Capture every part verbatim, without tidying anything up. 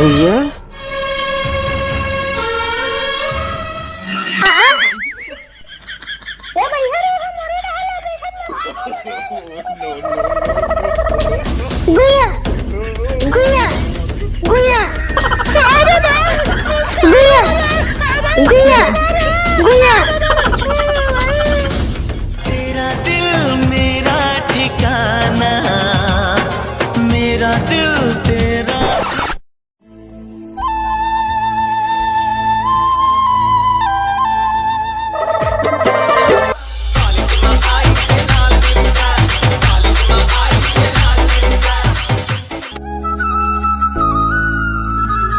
भैया। गुइया, गुइया, गुइया, गुइया, गुइया, गुइया। तेरा दिल मेरा ठिकाना, मेरा दिल तेरा।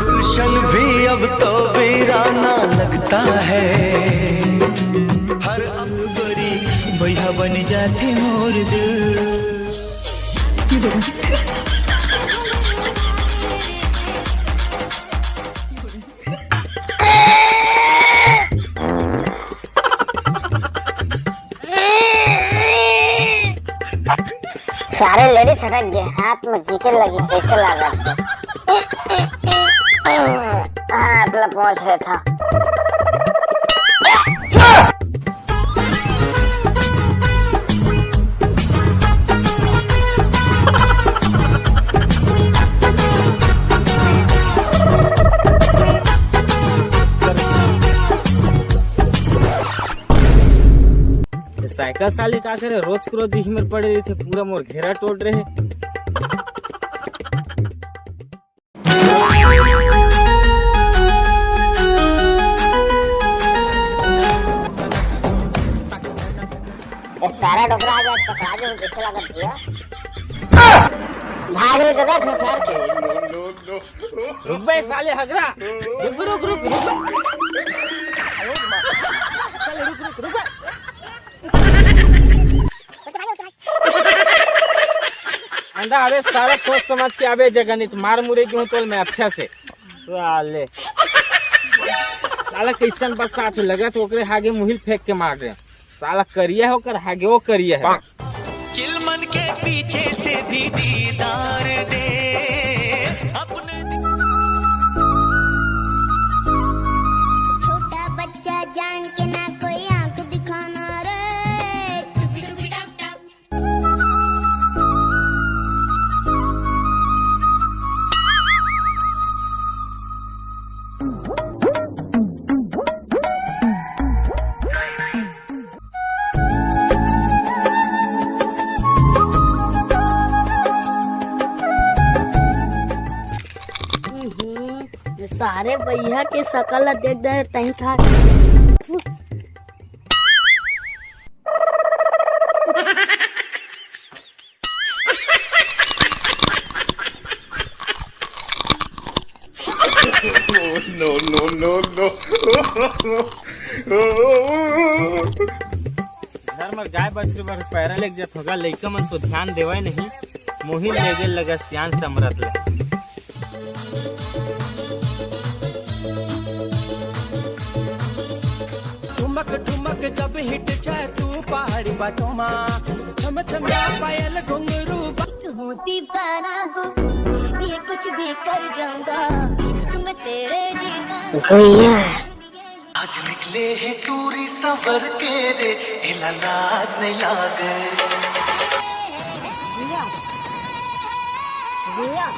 गुलशन भी अब तो वीराना लगता है। हर गोरी भैया बन जाते मोर दिल। सारे लेडीज सटक गए, हाथ में झींके लगी, कैसे लागत से? हाथ ला पहुंच रहे था। साइकिल साले का करे, रोज के रोज इही मेर पड़े रहिथे, पूरा मोर घेरा टोट रहे। ए सारा डोकरा आ गया, पकड़ा दे, कैसे लागत भैया? भाग रहे तो देख सार के। रुक बे साले हगरा, रुक, रुक, रुक, रुक। साले रुक, रुक, रुक बे। अंडा, अबे साला सोच समझ के अबे जगह नहीं तो मार मुरे क्यों तोल मैं अच्छा से। साले। साला कैसन बरसात लगत ओकरे हागे मुहिल फेंक के मार रहे। साला करिया है ओकर हागे, वो करिया है। चिलमन के पीछे से भी दीदार दे अपने। छोटा बच्चा जान के ना कोई आंख दिखाना रे। टुपी टुपी टप टप। हम्म, सारे भैया के शकल ला देख दे तहीं था। No, no, no, no। घर म गाय बछरू बर पैरा लेके जत होगा, लइका मन तो ध्यान देवय नहीं, मोहिल लेगे लगा सियान समरत ले। ठुमक ठुमक जब हिट जाए तू पहाड़ी बाटो मा, छम छम या पायल घुंघरू बा- होती पारा हो, ये कुछ भी कर जाऊंगा, इश्क में तेरे जीना। गुइया। आज निकले हैं टूरी सवर के रे, एला लाज नहीं लागे। गुइया। गुइया।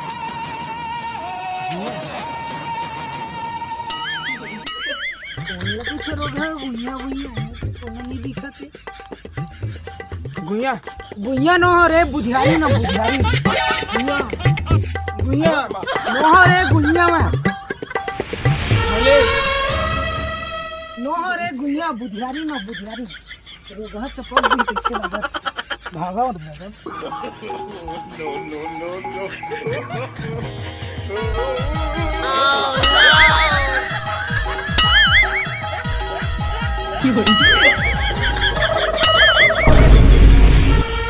कौन लगी थे रोग है? गुइया, गुइया, कोनो नहीं दिखत है। गुइया, गुइया नो हो रे, बुधियारी ना बुधियारी। गुइया, गुइया, नो हो रे, गुइया में। अरे, नो हो रे, गुइया, बुधियारी ना बुधियारी। रोगहा चपक दिन कैसे लागत? भागा और भागा। No, no, no, no।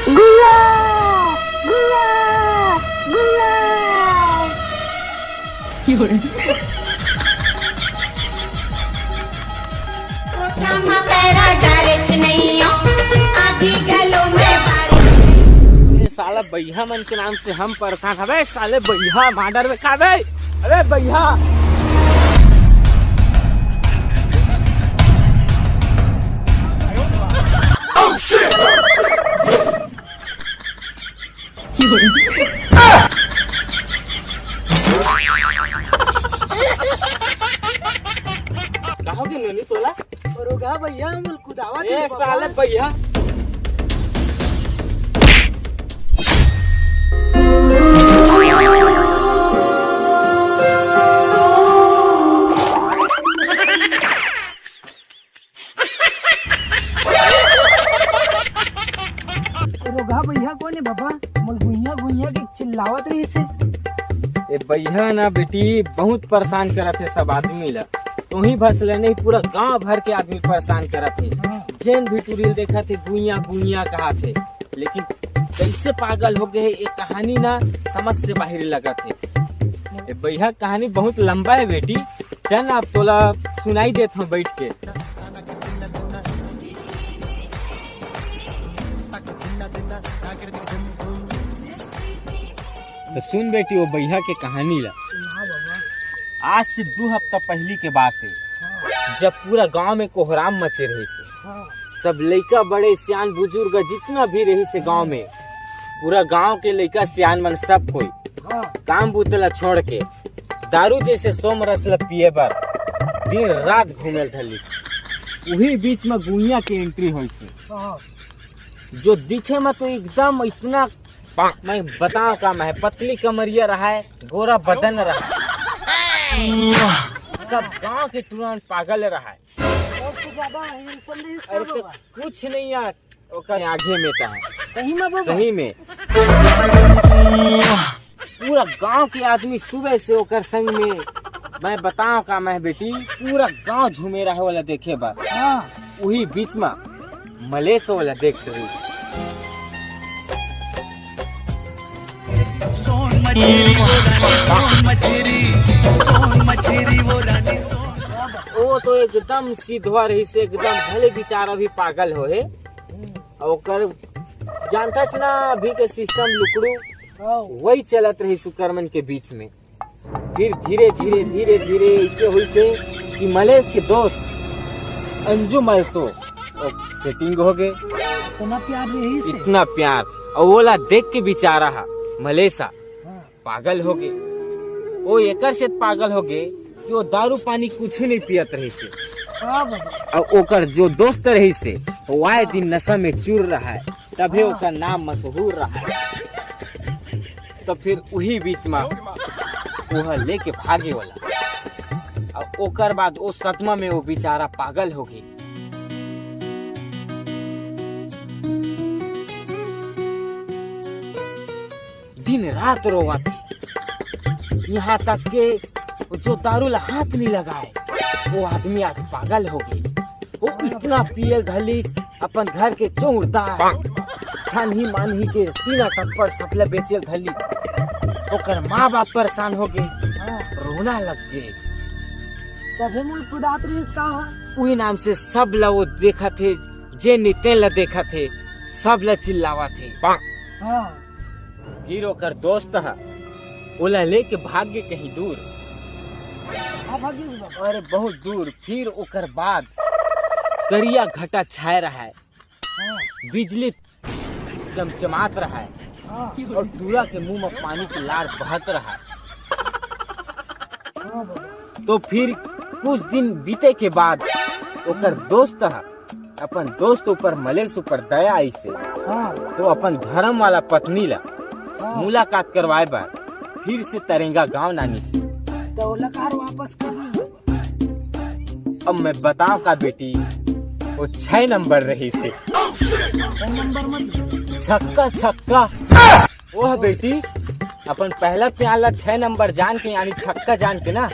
गुइया, गुइया, गुइया। ये साला बइहा मन के नाम से हम परेशान हवे, साले बइहा मांडर में खाबे। अरे भैया। कहाँ गे नोनी तोला? अरे गा भैया, मोला कुदावत ए हे बाबा। साले भैया। रोगहा भैया कोन हे बाबा? मोला गुइया गुइया के चिल्लावत रहिस हे। ए भैया ना बेटी, बहुत परेशान करत हे सब आदमी ला। तुही भर ले नहीं, पूरा गांव भर के आदमी परेशान करत हे। हाँ। जेन भी टुरी ल देखत हे, गुइया गुइया कहत हे। लेकिन कैसे पागल हो गए हे, ये कहानी ना समझ से बाहर लगत हे। ए भैया, कहानी बहुत लंबा हे बेटी, चल ना, अब तोला सुनाई देत हूँ बैठ के। तो सुन बेटी, वो भैया के कहानी ला। आज से दो हफ्ता पहली के बात हे, जब पूरा गांव में कोहराम मचे रहिस हे। सब लइका बड़े, सियान बुजुर्ग, जितना भी रहिस हे गांव में, पूरा गांव के लइका सियान मन, सब कोई काम बूता ला छोड़ के दारू जैसे सोम रस ला पिए बर दिन रात घूमे ल धर लिस। उही बीच में गुइया के एंट्री होइस हे। जो दिखे में तो एकदम इतना, मैं बताओ का, मैं पतली कमरिया रहा है, गोरा बदन रहा है, सब गांव के टुरा मन पागल रहा है। अरे तो कुछ नहीं यार, ओकर आगे में ता है। सही में बाबा? सही में। पूरा गांव के आदमी सुबह से ओकर संग में, मैं बताओ का मैं बेटी, पूरा गांव झूमे रहे वाला देखे बर। हाँ। उही बीच में मलेश वाला देख रही। सोन मछरी वो रानी, सोन मछरी, सोन मछरी वो रानी, सोन। वो तो एकदम सिधवा रहिस हे, एकदम भले बिचारा भी पागल हो हे। अउ ओकर जानथस ना अभी के सिस्टम लुकड़ू, हाँ। वही चलत रहिस ओकर मन के बीच में। फिर धीरे धीरे धीरे धीरे ऐसे होइस हे कि मलेश के दोस्त अंजू मलसो सेटिंग हो गए। इतना प्यार रहिस हे। इतना प्यार, अउ ओला देख के बिचारा हा मलेश हा हाँ। पागल हो गए। वो एकर से पागल हो गए कि वो दारू पानी कुछ नहीं पियत रहिस हे। हाँ बाबा। अउ ओकर जो दोस्त रहिस हे, वो आए दिन नशा में चूर रहा है, तभे हाँ। ओकर नाम मशहूर रहा है। तो फिर उही बीच में वह लेके भागे वाला। अउ ओकर बाद वो सदमा में वो बिचारा पागल हो गए। दिन रात रोवत हे। यहाँ तक के जो दारू ला हाथ नहीं लगाए, वो आदमी आज पागल हो गए। वो इतना पियल धलीच, अपन घर के चौरदार, छानही मानही के तीना टप्पर सबला बेचेल धलीच। ओकर माँ बाप परेशान हो गए, रोना लग गए। तभे मोला कुदात रहिस का हा? उही नाम से सब ला वो देखत हे, जे नितेन ला देखत हे, सब ला चिल्लावत हे। हाँ। फिर ओकर दोस्त ह ओला लेके भाग गे कहीं दूर। हाँ, भाग गे बाबा। अरे बहुत दूर। फिर ओकर बाद करिया घटा छाए रहा है, हाँ। बिजली चमचमात रहा है हाँ। और टूरा के मुंह में पानी की लार बहत रहा है। हाँ बाबा। तो फिर कुछ दिन बीते के बाद ओकर दोस्त ह अपन दोस्त ऊपर मलेश ऊपर दया आइस हे। हाँ। तो अपन धर्म वाला पत्नी ला हाँ। मुलाकात करवाए बर फिर से तरेंगा गांव लानिस हे। तो ओला कार वापस कर दी। अब मैं बताओ का बेटी, वो छह नंबर रहिस हे। छह नंबर मत छक्का छक्का। ओह बेटी, अपन पहला प्यार ला छह नंबर जान के, यानी छक्का जान के ना,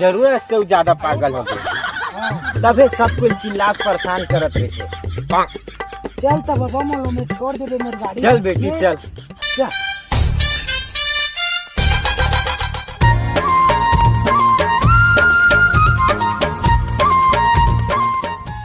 जरूरत से उ ज्यादा पागल हो गए। तभे सब कोई चिल्ला के परेशान करत रहे। चल तब बाबा, मोलो में छोड़ देबे मोर गाड़ी। चल बेटी, ये चल। चल।